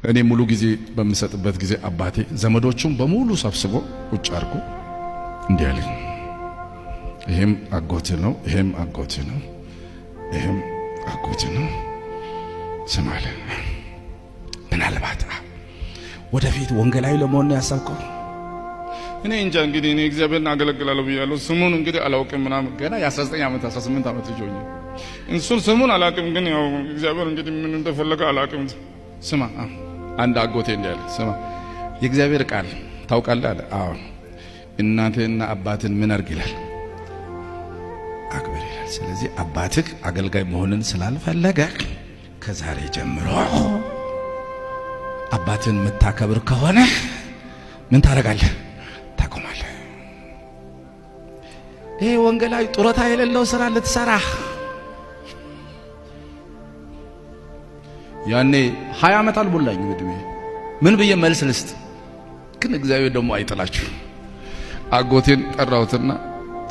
እኔ ሙሉ ጊዜ በምሰጥበት ጊዜ አባቴ ዘመዶቹን በሙሉ ሰብስቦ ቁጭ አድርጎ እንዲህ አለኝ፣ ይሄም አጎት ነው፣ ይሄም አጎት ነው፣ ይሄም አጎት ነው። ስማ አለ፣ ምናልባት ወደፊት ወንጌላዊ ለመሆን ነው ያሰብከው? እኔ እንጃ፣ እንግዲህ እኔ እግዚአብሔርን አገለግላለሁ ብያለሁ። ስሙን እንግዲህ አላውቅም ምናምን። ገና የ19 ዓመት 18 ዓመት ልጅ ሆኜ እሱን ስሙን አላውቅም፣ ግን ያው እግዚአብሔር እንግዲህ ምን እንደፈለገ አላውቅም። ስማ፣ አንድ አጎቴ እንዲህ አለ፣ ስማ፣ የእግዚአብሔር ቃል ታውቃለህ አለ። አዎ። እናትህና አባትን ምን አድርግ ይላል? አክብር ይላል። ስለዚህ አባትህ አገልጋይ መሆንን ስላልፈለገ ከዛሬ ጀምሮ አባትህን የምታከብር ከሆነ ምን ታደርጋለህ? ታቆማለህ። ይሄ ወንጌላዊ ጡረታ የሌለው ስራ ልትሰራ ያኔ 20 ዓመት አልሞላኝም እድሜ። ምን ብዬ መልስ ልስጥ? ግን እግዚአብሔር ደግሞ አይጥላችሁ። አጎቴን ጠራሁትና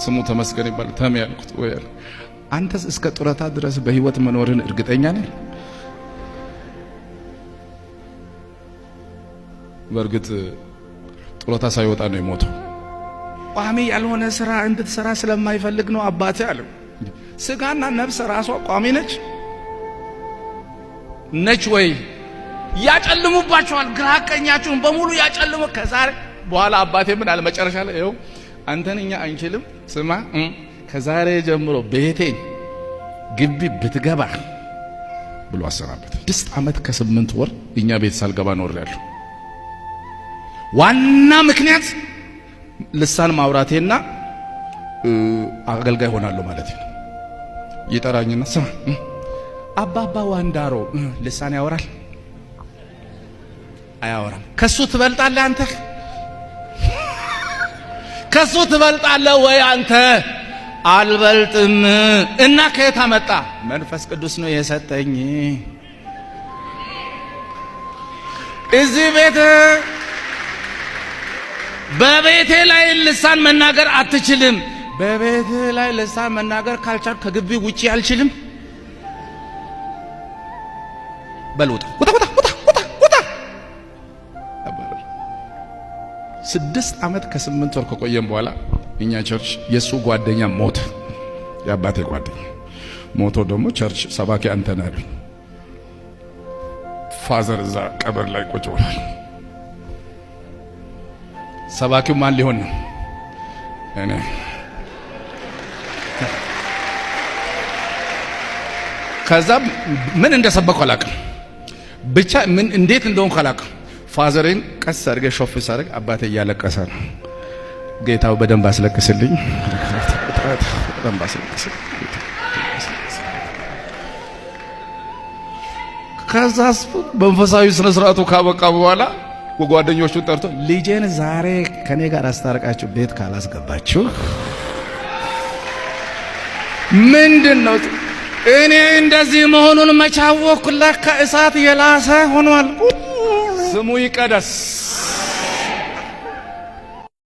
ስሙ ተመስገን ይባላል። ተሜ ያልኩት ወይ አለ፣ አንተስ እስከ ጡረታ ድረስ በህይወት መኖርን እርግጠኛ ነህ? በእርግጥ ጡረታ ሳይወጣ ነው የሞተው። ቋሚ ያልሆነ ስራ እንድትሰራ ስለማይፈልግ ነው አባቴ አለው። ስጋና ነፍስ ራሷ ቋሚ ነች ነች ወይ? ያጨልሙባቸዋል። ግራ ቀኛችሁን በሙሉ ያጨልሙ። ከዛሬ በኋላ አባቴ ምን አለ መጨረሻ ላይ፣ ይኸው አንተን እኛ አንችልም። ስማ፣ ከዛሬ ጀምሮ ቤቴ ግቢ ብትገባ ብሎ አሰናበት። 6 ዓመት ከ8 ወር እኛ ቤት ሳልገባ ኖሬያለሁ። ዋና ምክንያት ልሳን ማውራቴና አገልጋይ ሆናለሁ ማለት ነው። ይጠራኝና ስማ፣ አባባ ዋንዳሮ ልሳን ያወራል አያወራም? ከሱ ትበልጣለህ አንተ? ከሱ ትበልጣለህ ወይ አንተ? አልበልጥም። እና ከየት አመጣ? መንፈስ ቅዱስ ነው የሰጠኝ። እዚህ ቤት በቤቴ ላይ ልሳን መናገር አትችልም። በቤቴ ላይ ልሳን መናገር ካልቻልኩ ከግቢ ውጪ አልችልም። በል ውጣ ውጣ ውጣ ውጣ ውጣ ውጣ። 6 ዓመት ከ8 ወር ከቆየም በኋላ እኛ church የሱ ጓደኛ ሞተ። የአባቴ ጓደኛ ሞቶ ደግሞ church ሰባኪ አንተ ነህ አሉኝ። Father እዛ ቀብር ላይ ቁጭ ብሏል። ሰባኪው ማን ሊሆን ነው? እኔ። ከዛ ምን እንደሰበኩ አላውቅም። ብቻ ምን እንዴት እንደሆንኩ አላውቅም። Father ኤን ቀስ አድርጌ ሾፍ ሳደርግ አባቴ እያለቀሰ ነው። ጌታው በደንብ አስለቅስልኝ፣ በደንብ አስለቅስልኝ። ከዛስ መንፈሳዊ ስነ ስርዓቱ ካበቃ በኋላ ጓደኞቹን ጠርቶ ልጄን ዛሬ ከኔ ጋር አስታርቃችሁ ቤት ካላስገባችሁ ምንድን ነው እኔ እንደዚህ መሆኑን መቻወኩ? ለካ እሳት የላሰ ሆኗል። ስሙ ይቀደስ።